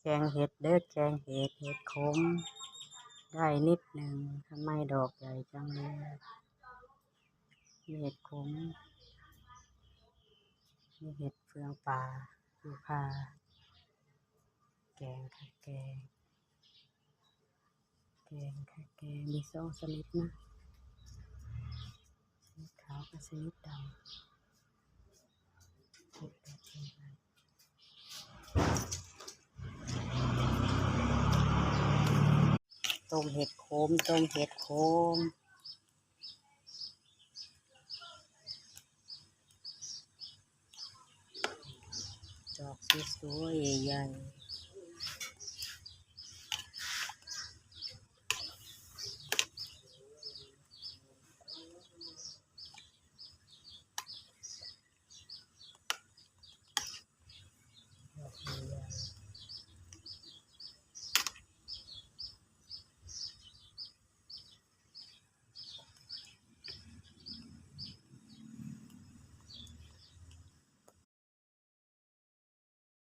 ແກງເຫັດເດີ້ ແກງເຫັດ ເຫັດຂົມ ໄດ້ນິດໜຶ່ງ. ທຳໄມດອກໃຫຍ່ຈັງເລີຍ? ມີເຫັດຂົມ ມີເຫັດເຟືອງປ່າ ຢູ່ປ່າ. ແກງ ແກງ ແກງ ແກງ ມີສອງຊະນິດນະ ຊະນິດຂາວກັບຊະນິດດຳ. ຕົ້ມເຫັດຂົມ ຕົ້ມເຫັດຂົມ ດອກສວຍໆ ໃຫຍ່ໆ.